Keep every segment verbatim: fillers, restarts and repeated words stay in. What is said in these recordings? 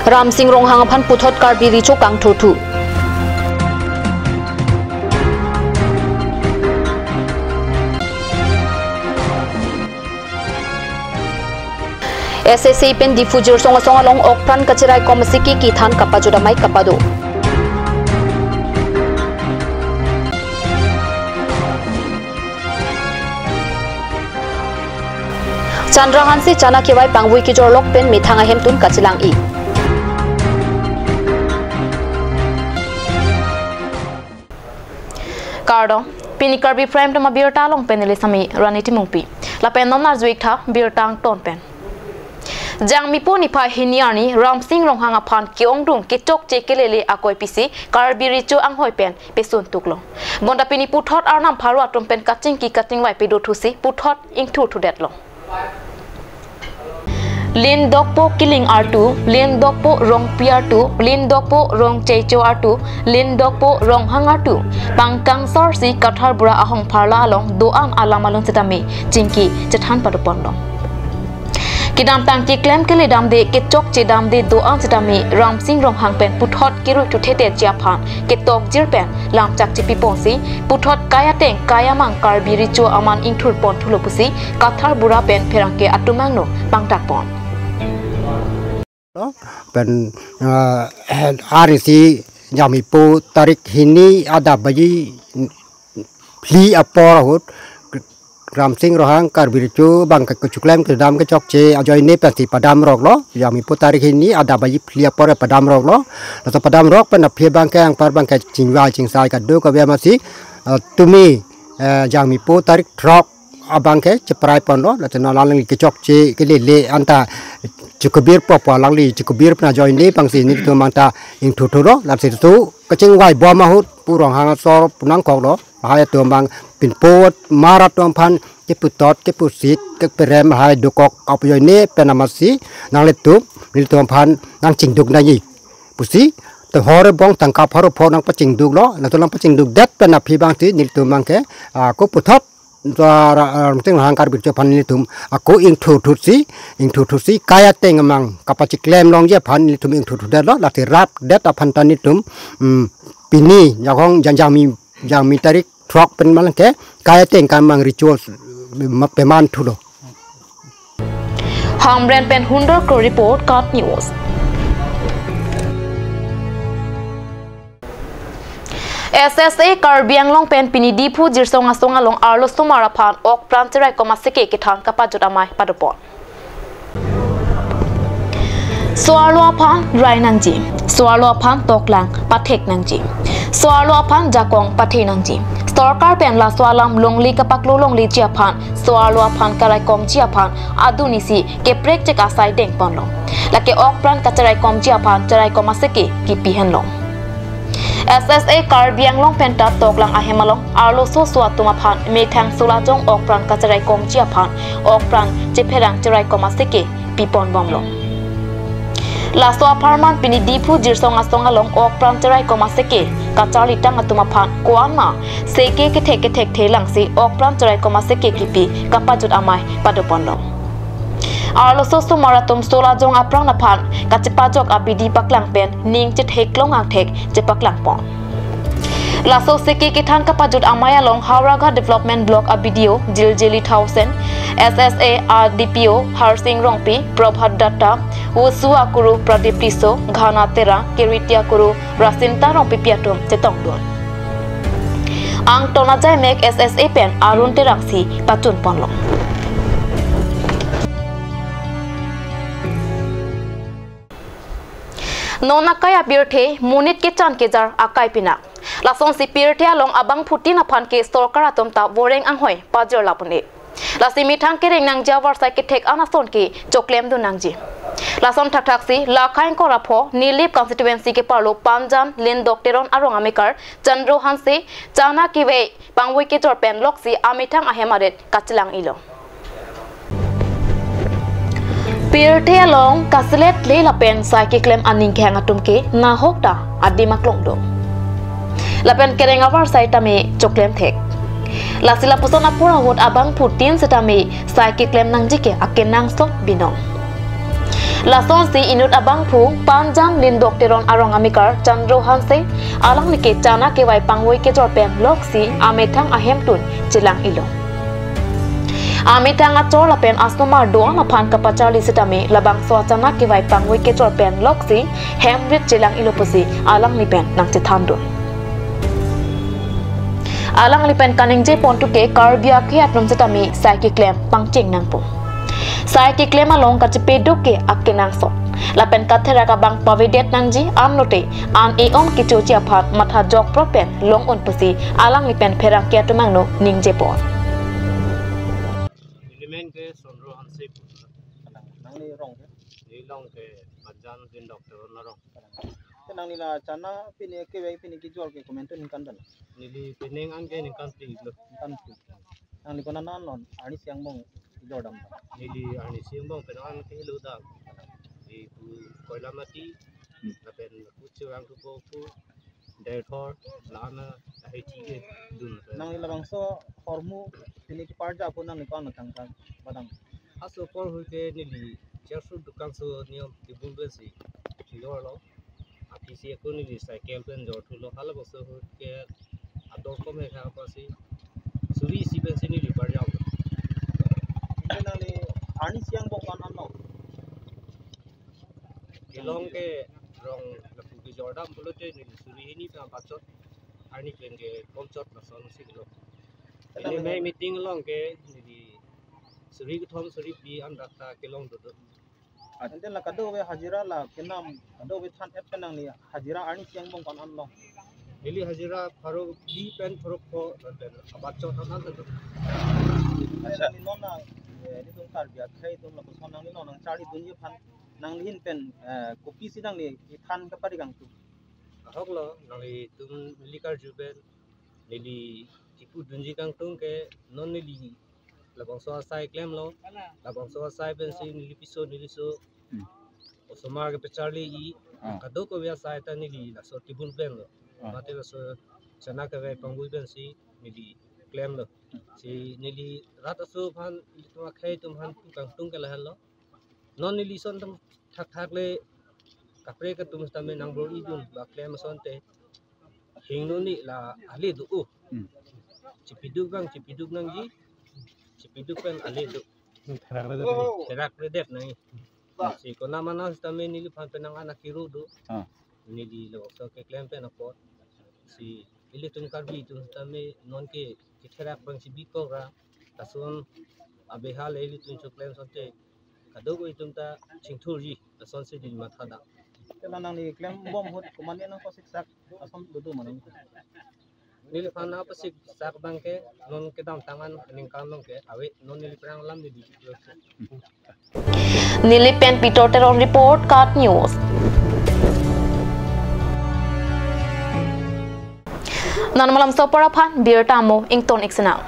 Ramsing Ronghang aphan puthot Karbi Recho kangthurthu. S S A pen Diphu Jirsong asong along okpran kacheraikom asike kethan kapajut amei kapado. Chandra Hanse chana kevai pangvui kejorlok pen methang ahemtun kachelang-i. Kardom, pini Karbi Prime Time abirta along pen neli sami Rani Timungpi. Lapen non arju-ik tha birta angton pen. Jangmipo niphai hini arni Ramsing Ronghang aphan ke-ongdung kechokche kelele akoi pisi Karbi Recho anghoi pen pesun tuklo. Bonta pini puthot arnam pharo atum pen kachingki kachingvai pedothusi puthot ingthurthudetlo. Lindokpo Killing artu, Lindokpo Rongpi artu, Lindokpo Rongchecho artu, Lindokpo Ronghang artu, pangkangsarsi Kathar Bura ahong pharla along do-an alam alun setame chingki chethan padoponlo. Kedamtang keklem keledamde kechokche damde do-an setame Ramsing Ronghang pen puthot kerui thuthedet ji aphan ketokjir pen lamchak chepiponsi puthot kai ateng kai amang Karbi Recho aman ingthurponthulo pusi Kathar Bura pen pherangke atum angno pangdakpon. Pen, ah, arnisi Jangmipo tarik hini adap baji phli apor ahut Ramsing Ronghang Karbi Recho abangke kechoklem kedam kechokche ajoine pensi padamroklo. Jangmipo tarik hini adap baji phli apor padamroklo. Laso padamrok pen aphi abangke anpar abangke chingvai chingsai kadokave amatsi, eh, tumi, eh, Jangmipo tarik throk abangke chepraiponlo. Latum alangli kechokche kelele anta chekubirpo pu alangli chekubir pen ajoine abangsi nelitum anta ingthurthurlo. Lasi tu kachingvaibom ahut pu Ronghang asor pu nangkoklo. Lahai atum abang pinpot mar atum aphan keputot kepusit keperem lahai dokok ajoine pen amatsi nanglitum nelitum aphan nangchingduk nangji pusi tohor ebong tangka pharo pho nangpachingduklo. Latum nangpachingdukdet pen aphi abangsi nelitum abangke, ah, ako puthot, ah, Ra-, ah, Ramsing Ronghang Karbi Recho aphan nelitum ako ingthurthursi, ingthurthursi kai ateng amang kapacheklem longji aphan nelitum ingthurthurdetlo. Lasi rapdet aphan ta nelitum, mm, pini Jangmi, Jang-, Jangmi, Jangmi tarik throk pen malangke kai ateng kai amang Recho ma-, pemanthulo. Hamren pen Hundor Kro report, KAT News. S S A Karbi Anglong pen pini Diphu Jirsong asong along arlosomar aphan okpran cheraikom asike kethan kapajut amei padopon. So-arlo aphan rai nangji, so-arlo aphan toklang pathek nangji, so-arlo aphan jakong pathe nangji. Sorkar pen laso alam longle kapaklo longleji aphan, so-arlo aphan karaikomji aphan adunisi keprekchek asai dengponlo. Lake okpran kacheraikomji aphan cheraikom asike kipi henlo. S S A Karbi Anglong pen ta toklang ahem along arloso so atum aphan methang Solajong okpran kacheraikomji aphan okpran chepherang cheraikom asike piponbomlo. Laso apharman pini Diphu Jirsong asong along okpran cheraikom asike kacharlitang atum aphan ko-an ma seke kethek kethek thelangsi okpran cheraikom asike kipi kapajut amei padoponlo. Arloso somar atum Solajong apran aphan kachepajok abidi paklang pen ning chetheklong angthek chepaklangpon. Laso seke kethan kapajut amei along Howraghat Development Block a B D O Jiljili Thaosen, S S A R D P O Harsing Rongpi, Prabhat Datta, WUSU akuru Pradip Tisso, Ghana Terang, Kiriti akuru Rasinta Rongpipi atum chetongdun. Angton ajaimek S S A pen Arun Terangsi pachunponlo. Non akai apirthe monit kechan kejar akai pinak. Lasonsi pirthe along abangphutin aphan ke sorkar atum ta voreng anghoi pajirlap un-e. Lasi methang kereng nangji avarsai kethek an ason ke choklemdun nangji. Lason thakthaksi la Khaingkor apho Nilip constituency keparlo Panjan Lindok Teron arong amekar Chandro Hanse chana kevai pangvui kejor pen loksi amethang ahem aret kachelang-ilo. Pirthe along kaselet le lapen sai keklem aning kehang atum ke nahok ta adim aklong do. Lapen kereng avarsai tame choklem thek. Lasi lapuson apor ahut abangphutin setame sai keklem nangji ke akenangsot binong. Lasonsi inut abangphu Panjan Lindok Teron arong amekar Chandro Hanse alangli ke chana kevai pangvoi kejor pen loksi amethang ahemtun chelang-ilo. Amethang achor lapen asomar do-an aphan kapacharli sitame labangso achana kevai pangvoi kejor pen loksi hemrit chelang-ilo pusi alangli pen nangchethandun. Alangli pen kaningje pontu ke Karbi akhei atum sitame sai keklem pangcheng nangpo. Sai keklem along kachepeduk ke akenangsot lapen katherak abang pavedet nangji anlote an e-ong kechoji aphan matha jokprot pen long-un pusi alangli pen pherangke atum angno ningje pon. Neli men ke Chandro Hanse pu. Nangli rong ke? Neli rong ke Panjan Lindok Teron arong. Te nangli la chana pini kevai pini kejor ke komantu ningkan pen? Neli penang an ke ningkan phli lo. Ningkan phli. Nangli konat an non arnisi angbong kejor dam? Neli arnisi angbong penang an ke helo dam. Di pu Koilamati, hmm, lapen pu Chewang Thupo pu Derthor, la-an ahei thik kedun. Nangli labangso ahormu pini keparja pu nangli ko-an tangka padang? Laso apor ahut ke neli char su dukan su niyom tebul pensi kejorlo. Aphi si ako neli cycle pen jorthulo, halabangso ahut ke ador kom he kha apotsi suri isi pensi neli parjalo. Te nangli arnisi angbong konat an lo? Kelong ke rong lapu kejor dam pulote neli suri hini pen bachot, arni pen ke komchot lasonsi kelong. Te neli nangli me- meeting along ke neli suri kethom suri phli an rat ta kelong dodo. Ante la kadokave hajira la kenam, kadokave than-et pen nangli hajira arnisi angbong konat an lo? Neli hajira pharo phli pen pharo pho lapen abachot an an dodo. Accha. Nangli non na, eh, nelitum Karbi akhei atum lapuson nangli non nangcharlidunji aphan nangli ahin pen, eh, kopisi nangli kethan kepari kangtung? Ahok lo, nanglitum neli karju pen neli kipudunji kangtung ke non neli labangso asai klemlo, labangso asai pensi neli piso neli so, hmm, osomar kepacharli-i, ah, kadokave asai ta neli laso tebul plenlo. Ah. Mate laso chana kevai pangvoi pensi neli klemlo. Si neli rat aso aphan, ilitum akhei atum aphan pu kangtung ke lahenlo. Non neli ason atum thakthak le kaprek atum sitame nangbor-idun ba klem asonte. Hingno ni la ale do-o. Hmm. Chepiduk abang chepiduk nangji, chepiduk pen ale do. Therak redet nangji. Therak redet nangji. Si konat mana sitame neliphan penang anak kiru do. Ah. Neli labangso keklem pen apot. Si ilitum Karbi atum sitame non ke ketherak abang si bikok ra, lason abehal ilitum choklem asonte kadokave atum ta chingthurji, lasonsi neli matha dam. Te la nangli klembom ahut komatne nangpasiksak ason dodo ma nang? Neliphan apasiksak abang ke non kedamtang an aningkan along ke ave, non neli aphrang alam neli. Neli pen Peter Teron report, KAT News. Non malam sopor aphan birta mo ington iksinang.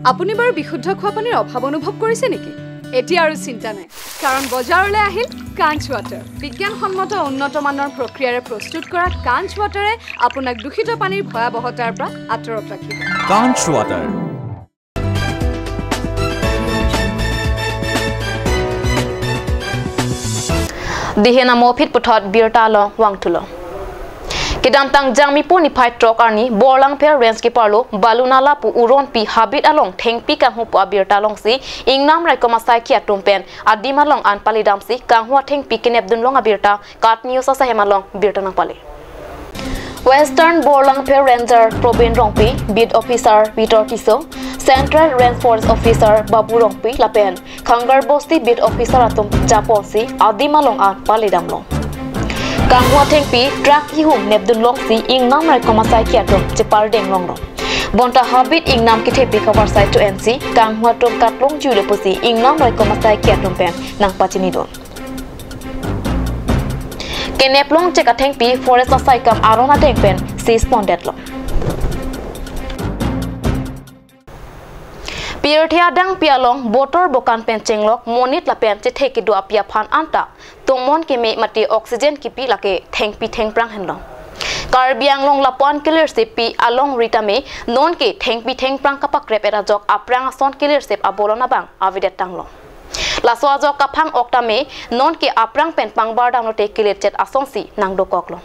আপুনি বাৰু বিশুদ্ধ খোৱা পানীৰ অভাৱ অনুভৱ কৰিছে নেকি? এতিয়া আৰু চিন্তা নাই, কাৰণ বজাৰলৈ আহিল কাঞ্চ ৱাটাৰ। বিজ্ঞানসন্মত উন্নত মানৰ প্ৰক্ৰিয়াৰে প্ৰস্তুত কৰা কাঞ্চ ৱাটাৰে আপোনাক দূষিত পানীৰ ভয়াৱহতাৰ পৰা আঁতৰত ৰাখিব। Kanch Water. Dihen amo phit puthot birta along vangthulo. Kedamtang Jangmipo niphai throk arni Borlangpher Range keparlo Balunala pu uronpi habit along thengpi kanghu pu abirta alongsi ingnam raikom asaikhi atum pen adim along an palidamsi kanghu athengpi kenepdunlong abirta KAT News asahem along birta nangpale. Western Borlangpher Ranger Probin Rongpi, Beat Officer Vitor Tisso, Central Range Forest Officer Babu Rongpi lapen Khangar Bosti Beat Officer atum japonsi adim along an palidamlong. Kanghu athengpi truck ihum nepdunlongsi ingnam raikom asaikhi atum chepardeng longlo. Bonta habit ingnam kethepi kavarsai to-ensi kanghu atum katlongjuilo pusi ingnam raikom asaikhi atum pen nangpachinidun. Keneplong chek athengpi forest asaikam aron ateng pen seize pondetlo. Pirthe adangpi along botor bokan pen chenglok monit lapen chethe kedo api aphan anta tomon keme mate oxygen kipi lake thengpi thengphrang henlo. Karbi Anglong lapu-an kelersip pi alongri tame nonke thengpi thengphrang kapakrep-et ajok aphrang ason kelersip abolon abang avedet tanglo. Laso ajok kaphang ok tame nonke aphrang pen pangbar damlote kelechet asonsi nangdokoklo.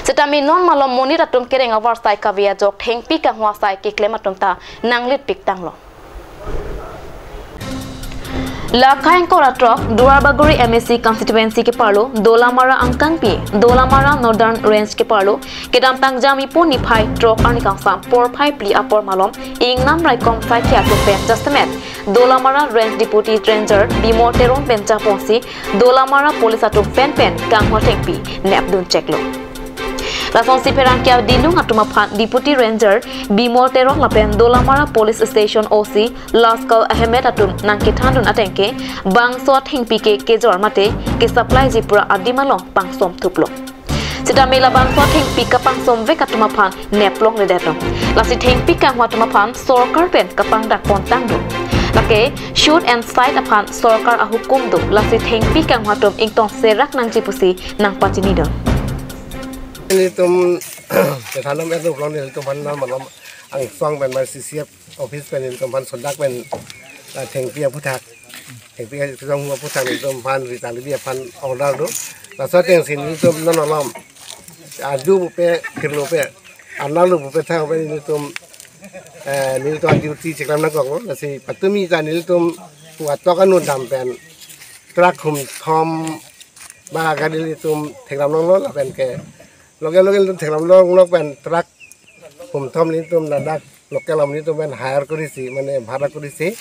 Setame non malom monit atum kereng avarsai kave ajok thengpi kanghwa sai keklem atum ta nanglitpik tanglo. Lakhai ingkoi ra throk Duarbagori M A C constituency keparlo Dolamara angkangpi, Dolamara Northern Range keparlo kedamtang Jamipo niphai throk arni kangsam porphai phli apor malom ingnam raikom saikia atum pen jasemet Dolamara Range Deputy Ranger Bimol Teron pen japonsi Dolamara Police atum penpen kanghwa thengpi nepdun cheklo. Lasonsi pherangke adilung atum aphan Deputy Ranger Bimol Teron lapen Dolamara Police Station O C Laskal Ahmed atum nangkethandun atengke bangso athengpi ke kejor mate kesupplyji pura adim along pangsom thuplo. Setame labangso athengpi kapangsomvek atum aphan neplongledetlo. Lasi thengpi kanghwa atum aphan sorkar pen kapangdak pontang do. Lake shoot and sight aphan sorkar ahukum do. Lasi thengpi kanghwa atum ingtong serak nangji pusi nangpachinidun. Nelitum kethandam erlong nelitum aphan non malom angsong pen ma C C F office pen nelitum aphan sondak pen, ah, thengpi aphuthak, thengpi kesong aphuthak nelitum aphan Rita Levi aphan order do. Laso atengsi nelitum non malom adu pupe, kirlo pe, arnam lo pupe thang pen nelitum, eh, nelitum duty cheklam nangkoklo. Lasi patumi ta nelitum pu atok anut dam pen truck humthom ba gari nelitum theklamlonglo lapen ke loge loge nelitum theklamlonglo pen truck humthom nelitum ladak local amonit atum pen hire korisi, mane bhara korisi,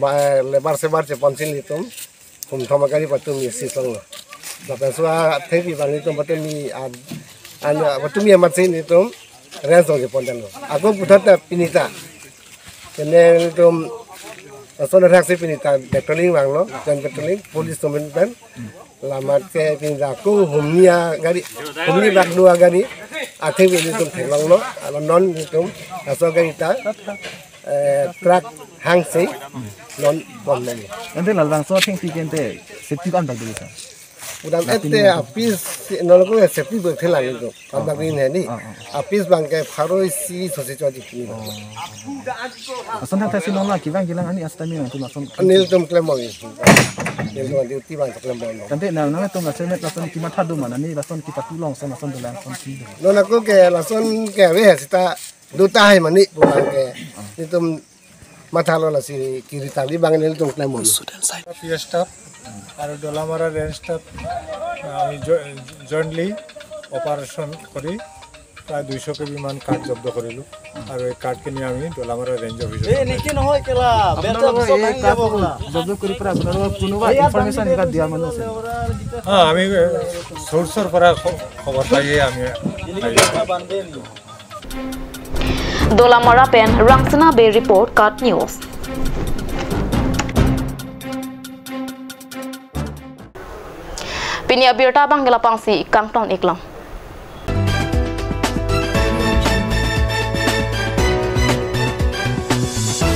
ba labour sebar cheponsi nelitum humthom agari patumi seize longlo. Lapen so athengpi abang nelitum patumi ad-, an patumi amatsi nelitum range along chepondetlo. Ako puthot ta pini ta, kene nelitum lason raksi pini ta patrolling vanglo, joint patrolling, police atum pen. Lamat ke pini ta ako humni agari, humni bak do agari athengpi nelitum theklonglo, alo non nelitum laso gari ta, eh, truck hangsi non ponlo. Ante labangso athengpi ke ante safety ko-an bak do sir? Pudam ete apis non ko safety bak thelang nelitum. Abang ini ni. Ah, ah. Apis abang ke pharo isi sosi chodi kini. Lason thakthak si nonla kevang kelang ani asitame nangtum lason. Nelitum klem ong. Nelitum duty abang klem ong. Tangte nang nangtum lason met lason kematha do ma, ani lason kepathu long son lason dolang son si do. Non ako ke lason ke ave seta do tahai mane pu abang ke. Nelitum mathalo lasi kiri tali abang nelitum klem ong. P S staff আৰু ডলামাৰা range staff, আহ, আমি জ-, জইণ্টলি অপাৰেশ্যন কৰি প্ৰায় দুইশ কেবি মান কাঠ জব্দ কৰিলোঁ। আৰু এই কাঠখিনি আমি ডলামাৰা ৰেঞ্জ অফিচত এই নেকি নহয় কেলা, আপোনালোকে বেলচা এই ভাঙি যাব কাঠটো কেলা। জব্দ কৰি পেলাই আপোনালোকক কোনোবা ইয়াত ইনফৰমেশ্যন বান্ধি কিবা দিয়া মানুহ আছে? অ, আমি, এ, চ'ৰ্চৰ পৰা খ-, খবৰ পাইয়ে আমি এনেকে বান্ধে নি? Dolamara pen Rangsina Bey report, KAT News. Pini abirta abang ke lapangsi kangton iklang.